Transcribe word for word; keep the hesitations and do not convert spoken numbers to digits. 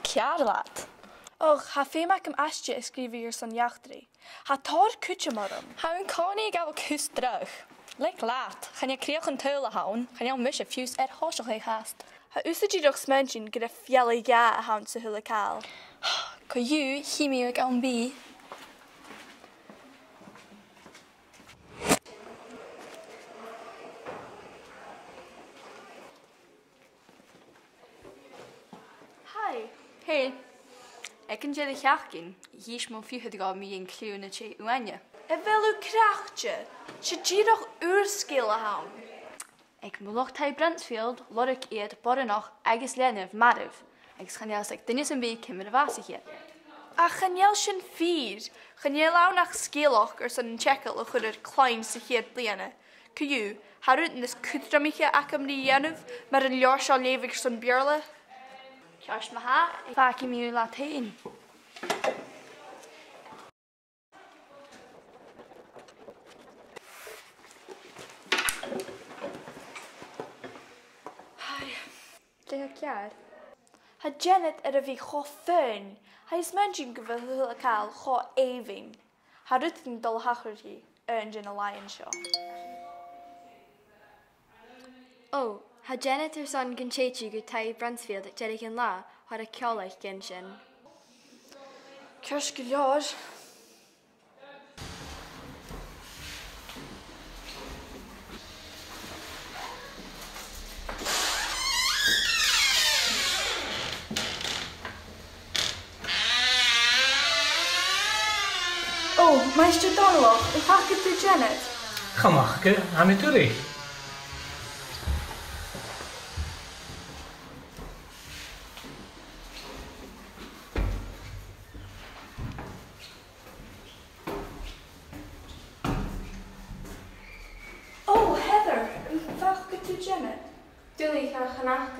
ceàrr leat. Och, tha feum agam aiste a sgrìobhadh airson eachdraidh. Tha tòrr cuideam orm. Tha an-còmhnaidh a' gabhail cus dragh. Leig leat, chan e crìoch an t-saoghail a th' ann, chan eil mise fiù 's air thoiseach a' chas. Tha thusa dìreach a' smaointinn gur e fealla-dhà a th' anns a h-uile càil. Co-dhiù, chì mi thu aig àm bìdh. Hi. Hey. Aig an deireadh-sheachdain, dh'inns mo phiuthar dhomh mu dheidhinn cliù na tè uaine. A bheil thu craicte? 'S e dìreach ùr-sgeul a th' ann. Aig mullach Taigh Bruntsfield, lorg iad boireannach agus leanabh marbh, agus chan eil fhios aig duine sam bith ciamar a bhàsaich iad. Ach chan eil sin fìor. Chan eil ann ach sgeulachd airson an t-eagal a chur air clann sa chiad bhliadhna. Co-dhiù, tha rud nas cudromaiche agam ri dhèanamh, mar an leabhar seo a leughadh airson Beurla. Ceart ma-thà, fàgaidh mi thu leat fhèin. Dè tha ceàrr? Tha Janet air a bhith cho faoin. Tha i a' smaointinn gu bheil a h-uile càil cho èibhinn. Tha rudeigin a' dol a thachairt dhi aon de na làithean seo. Ò, tha Janet airson gun tèid i gu Taigh Bruntsfield aig deireadh an latha, thoir a ceòl aice an sin. Ceart gu leòr. Ò, Maighstir Dòmhnallach, an faca tu Janet? Chan fhaca, tha mi duilich. Ò, Heather, an faca tu Janet? Duilich, ach chan fhaca.